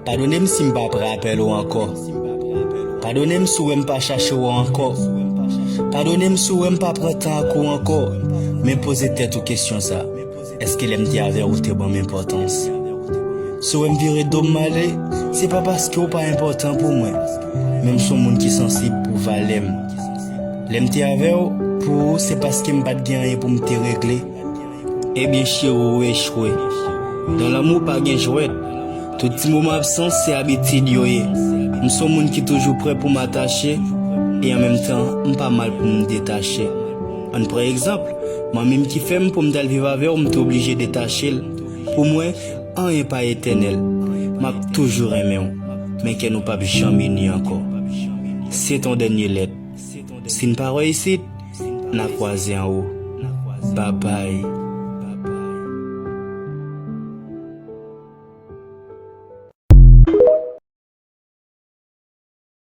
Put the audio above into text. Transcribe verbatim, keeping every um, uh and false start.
Padone m si m pa pran apèl ou ankò. Padone m si w wè m pa chache w ankò. Padone m si w wè m pa pran tan ak ou ankò. Men poze tèt ou kesyon sa. Èske lè m te avè w, ou te ban m enpòtans? Si w wè m vire do m ale, se pa paske w pa enpòtan pou mwen, men m se yon moun ki sansib pou valè m. Lè m te avè w, pou ou, se paske m pa t gen anyen pou m te regle. Ebyen, cheri, ou echwe. Dans l'amour pa gen jwèt. Tout ti moman absans, se abitid yo ye. M se yon moun ki toujou prè pou m atache, e an menm tan, m pa mal pou m detache. Ann pran egzanp, manmi m ki fè m pou m t al viv avè w, m te oblije detache l. Pou mwen, anyen pa etènèl. M ap toujou renmen w, men kè nou p ap janm ini ankò. Se t on dènye lèt. Si n pa wè isit, n a kwaze anwo. Babay.